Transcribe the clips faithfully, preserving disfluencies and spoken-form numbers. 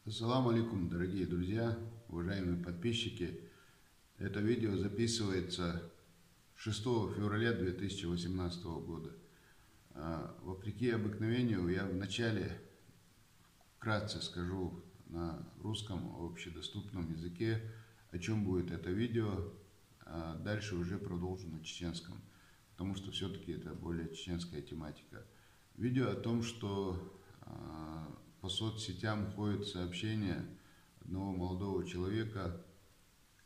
Ассаламу алейкум, дорогие друзья, уважаемые подписчики. Это видео записывается шестого февраля две тысячи восемнадцатого года. А, Вопреки обыкновению, я вначале вкратце скажу на русском общедоступном языке, о чем будет это видео. А дальше уже продолжу на чеченском, потому что все-таки это более чеченская тематика. Видео о том, что а, по соцсетям ходит сообщение одного молодого человека,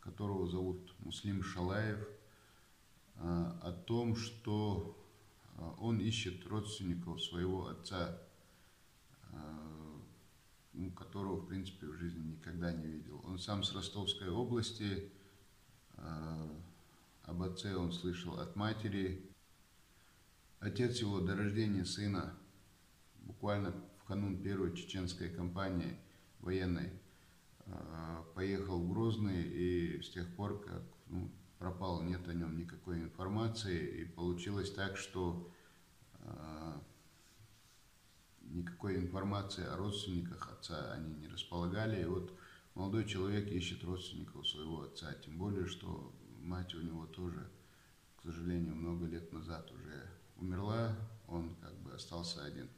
которого зовут Муслим Шалаев, а, о том, что а, он ищет родственников своего отца, а, ну, которого, в принципе, в жизни никогда не видел. Он сам с Ростовской области, а, об отце он слышал от матери. Отец его до рождения сына, буквально в канун первой чеченской кампании военной, а, поехал в Грозный, и с тех пор, как, ну, пропал, нет о нем никакой информации, и получилось так, что а, никакой информации о родственниках отца они не располагали. И вот молодой человек ищет родственников своего отца, тем более, что мать у него тоже, к сожалению, много лет назад уже умерла, он как бы остался один.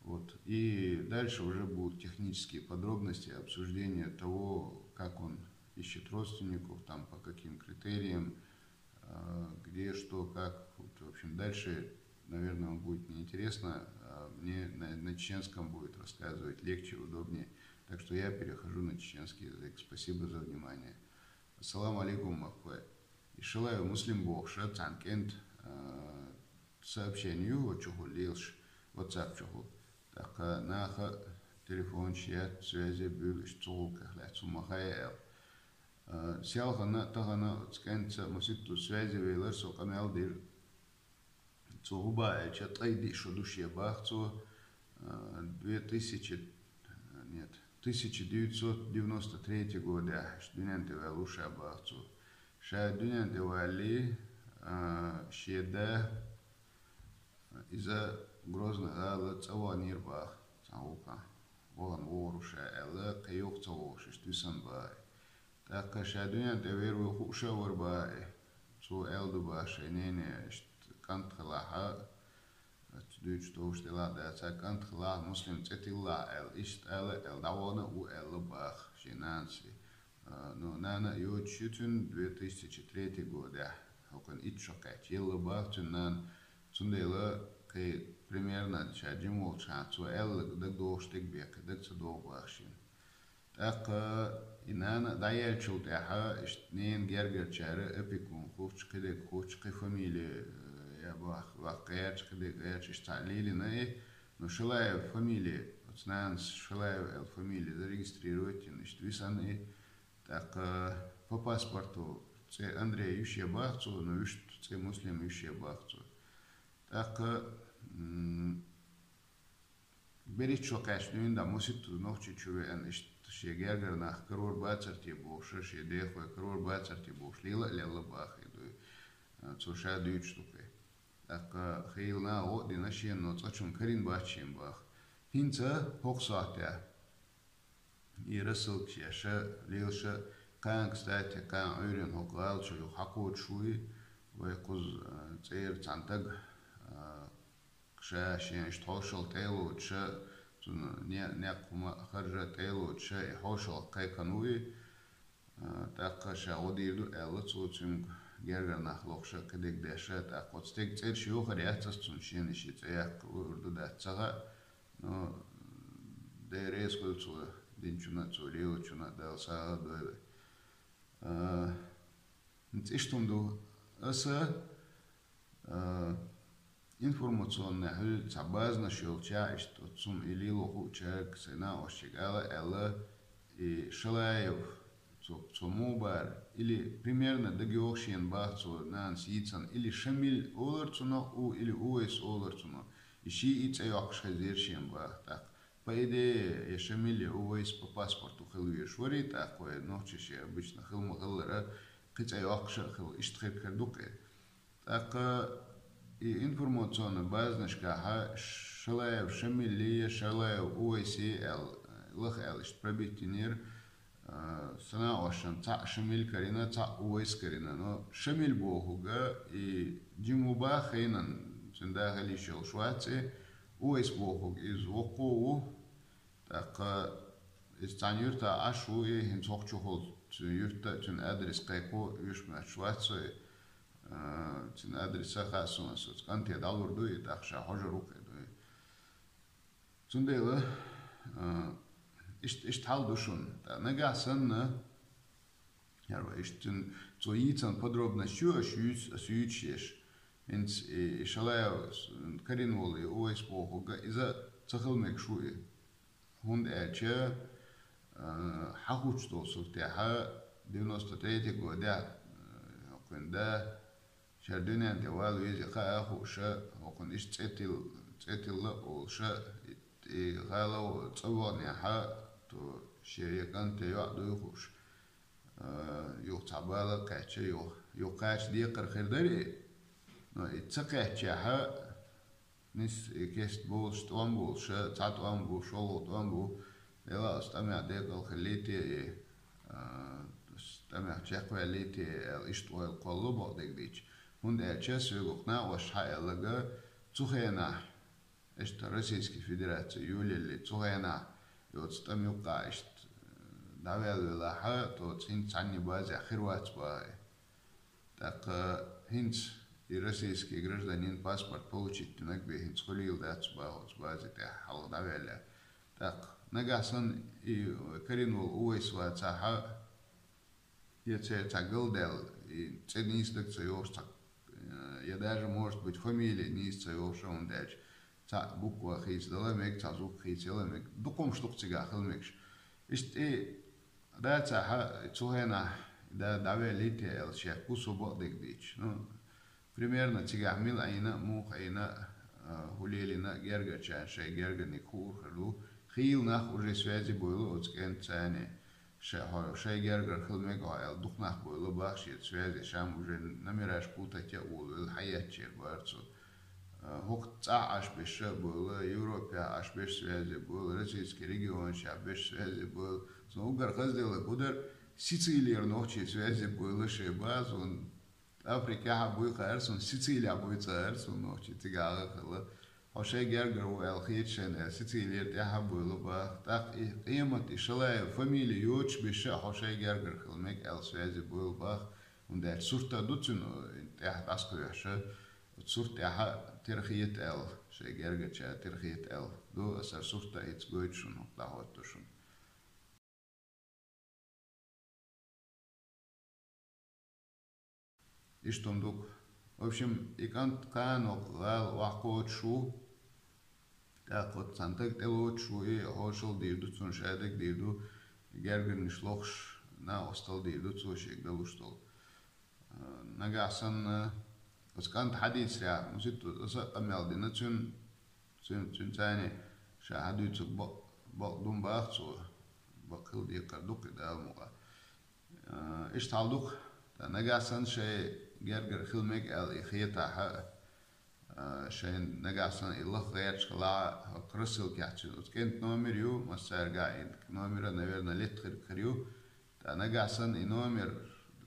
Вот. И дальше уже будут технические подробности, обсуждение того, как он ищет родственников, там, по каким критериям, а, где, что, как. Вот, в общем, дальше, наверное, вам будет неинтересно, а мне на, на чеченском будет рассказывать легче, удобнее. Так что я перехожу на чеченский язык. Спасибо за внимание. Ассаламу алейкум, махкой. Ишалай Муслим бохша, цанкент, а, сообщение ю, вот чуху лилш, WhatsApp чуху. Так, а, наха телефон шият, связи бюлш, цугу кахлят, сумахая эл. Сялхана тахана цкенца муситту связи вейлар со къамял дир. Цу гъуба элча тӀайди шо душ я бах цу, а, две тысячи, нет, тысяча девятьсот девяносто третий годя, ш дунен те вел уша бах цу. Ша дунен те вали, а, шеда, иза Грозный гала цӀаванир бах, цан гъука. Воган вогруша эла, каюх цавогшиш, тусан бай. ТӀаккха ша дуьнен тӀе вер ву хууша вар баи. Цо аьлла ду баха шайн нене, иштта кӀант хилахьа, цу дуьйцу товш делахь даца, кӀант хилахь, Муслим цӀе тиллахь аьлла, иштта аьлла, аьлла, дӀавахана а ву аьлла баха шен нанас. А, ну, нана а йоцуш ю цуьнан две тысячи третий годехь, хӀокхуьнан итт шо кхаьчча, елла баха цуьнан нана, цундела кхин примерно ша жима волчу хьан цо аьлла дагадогӀуш дерг бен, кхин дага ца догӀу баха шена. ТӀаккха и нана а дӀаяьллачул тӀаьхьа, иштта ненан гергарчара опекун хуьлуш, кхидерг хуьлуш, кхин фамили, э, я бах-, ваккха гӀерташ, кхидерг гӀерташ, иштта цхьаъ лелийна и, но Шалаев фамили, оцу нанас Шалаев аьлла фамили зарегистрировать йина, иштта висина и, тӀаккха по паспорту цӀе Андрей ю шен бах цо, но вуьшта цӀе Муслим ю шен бах цо. ТӀаккха, м, БерхӀитта шо кхаьчна дуьйна дӀа Муситтаза Нохчийчу веана, иштта шен гергара нах карор бацар те бохуш, шен дехой карор бацар те бохуш, лела а лелла баха и дуй. Цо ша дуьйцуш ду кхин. ТӀаккха хийла наха гӀо а дина шена, но цкъачунна карийна бац шен баха. ХӀинца хӀокху сохьтехь и рассылкаш еш а, лелаш а, кхана, кстати, кхана Ӏуьйранна хӀокху гӀала чу юха хьакхочуш вуй, вай кхуза, а, цӀера цхьана тага, а, ша шен иштта хьошалла тӀе а лоцуш а, цунна не-, некъ хӀума а харжа тӀе а лоцуш а, и хьошалгӀа кхайкхина ву и, а, тӀаккха ша гӀо дийр ду аьлла цо, цуьнга гергара нах лохуш а, кхидерг деш а, тӀаккха оцу стеган цӀераш йохур яц ас цунна, шена и шен цӀе яккха луур ду дац ца хаьа, но Дела реза хуьлда цо динчунна а, цо лелачунна а, Дала сагӀа а дойла. А, ХӀинца иштта хӀума ду. Аса, а, информационный хьуьлла цхьа базанаш йолчохь, иштта оцу хӀума и лело хуучаьрга, сайн накъосташка ала а аьлла, и Шалаев, цо, цо муха бара, или примерно дагайогӀу шена бах цо нанас йийцина, или Шамил олар цунах у, или Увайс олар цунах. И шиъ и цӀе йоккхуш хезира шена бах тӀаккха. По идее, я Шамил, я Увайс по паспорту хила везаш варий, тӀаккха вай нохчаша обычно хила ма-хиллара, кхин цӀе йоккхуш а хила, иштта хир-хир ду-кх и. ТӀаккха и информационный базанашкахьа Шалаев Шамилли я Шалаев Увайси аьлла, лаха аьлла иштта пробить йинера, а, санаошан цхьаъ Шамиль карийна, цхьаъ Увайс карийна. Но Шамиль бохург и жима ва бах хенан, цуьнан да хила йиш йолуш вац и, Увайс бохург иза воккхо ву. ТӀаккха иза цхьана юьртахь Ӏаш ву и, хӀинца хӀокху чухула цуьнан юьрта а, цуьнан адрес кхайкхо, уьш моьттуш вац со и. А, цуьнан адрес а хаьа суна, аса оцу кӀанте дӀалур ду и, тӀаккха ша хьожур ву-кх и дуй. Цундела, а, иштта, иштта хьал ду шуна. ТӀаккха нагахь санна, хӀара вай иштта цуьнан, цо йийцина подробность ю аша юьйцу, аса юьйцуш еш. ХӀинца и, и Шалаев карийна волу и Увайс бохург, иза ца хила мегаш ву и. ХӀунда аьлча, а, хьахуьттуш долу суртехь, девяносто третий годехь, а, кхуьнан да шара дуьнен тӀе вала веза хаа а хууш, хӀокхунна иштта цӀе тилла, цӀе тилла а олуш, и, и гӀала цӀа ваханехь, то шен кӀанте йоӀ дуй хууш, а, юха цхьа бала а кхаьчча, юха, юха кхача декхар хир дара и. Но и ца кхаьччехь, нис и кест болуш, тӀом болуш, цхьа тӀом бу, шолгӀа тӀом бу, дела оцу тӀамехь декъала хиллий те и, а, оцу тӀамехь чекхваьллий те аьлла, иштта ойла кхоллало бакъдерг дийцича. ХӀунда аьлча соьга хӀокху накъосташа аьлларг, цу хенахь, иштта Российский Федераци юьйлале, цу хенахь и оцу тӀам юккъехь иштта, э, дӀаваьлла велахь, то цхьаьннан цхьаннан базехь хир вац боху и. ТӀаккха хӀинца и российский гражданин паспорт получить динарг бен хӀинца хуьлийла дац боху оцу бази тӀехь хьалха дӀаваьлла. ТӀаккха нагахь санна и карийна волу Увайс вацахь, я церан цхьа галдаьлла, и цӀе нийса дага ца йогӀуш цхьа, э, я даже, может быть, фамилия нийса ца йогӀуш, хӀунда аьлча цхьаъ буква хийцадала мега, цхьаъ зук хийцаяла мега. Дукха хӀумнаш ду-кх цигахь хила мегаш. Иштта и дацахь, цу хенахь да дӀаваьллий те аьлла шеко бу со бакъдерг дийцича. Ну, примерно цигахь мила Ӏийна а, муха Ӏийна а, а, хӀун лелийна а гергарчарна шайн гергарниг хуур хир ду. Хийла нах уже связи буйла оцу кӀентаца. Шайн, хьо, шайн гергара хила мега хьо аьлла, дукха нах буйла бах шеца связи, ша-м уже номераш путать а волавелла, хьаеттачеран бара цо. А, хӀокху цӀахь Ӏаш берш а буйла, Европехь Ӏаш берш связи буйла, российский регионашкахь берш связи буйла. Суна уггар хазделларг хӀун дара, Сицилера нохчий связи буйла шайн база, вон Африкехь а буй кхаьара суна, Сицилехь буй ца кхаьара суна нохчий, цигахь а хилла. Хьо шайн гергара ву аьлла хета шайна аьлла, Сицилера тӀаьхьа а буйла бах. ТӀаккха и къемат, и Шалаев фамилия йоцуш берш а хьо шайн гергара хила мега аьлла связи буйла бах. ХӀунда аьлча сурт а ду цуьнан, э, тӀехь дӀасакхоьхьуш, оцу сурт тӀехь а тера хета аьлла, шайн гергарчара тера хета аьлла. Ду, аса сурт а хӀинца гойту шуна, хӀокху дӀахӀотто шуна. Иштта хӀума ду-кх. В общем, и кӀант кхана хӀокху гӀала охьакхочуш ву, тӀаккха оцу цхьана стага тӀелоцуш ву, и хьошалла дийр ду, цунна шадерг дийр ду, гергарнаш лохуш, накъосталла дийр ду цо шега далуш долу. А, нагахь санна, оцу кӀанта хьадийцарехь, масийтта аса а къамел дина цуьнан, цуьнан, цуьнан царна ша хьадуьйцург бакъ-, бакъ ду-м бах цо, бакъ хила декхар ду-кх и, Дала мукъ лахь. А, иштта хьал ду-кх, ткъа нагахь санна шайн гергара хила мега аьлла и хетахь а, а, шайн нагахь санна и лаха гӀерташ хилахь а, хӀокху рассылкехь цуьнан оцу кӀентан номер ю, массаьрга а и номер а, наверное, летта хир, хир ю. Ткъа нагахь санна и номер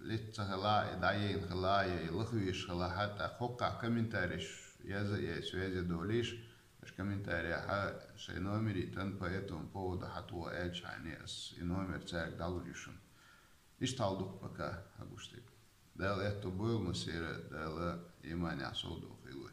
летта ца хилахь а, и дӀаяйна хилахь а, я и лаха везаш хилахь а, тӀаккха хӀокхахь комментареш яза а яй, связи долийша, аша комментарехь шайн номер йитина по этому поводу хьатоха аьлча хьайна, ас и номер цаьрга дӀалур ю шуна. Иштта хьал ду-кх пока, хьан гуш дерг. Дала аьтто бойла массеран а, Дала иманехь совдохийла вай.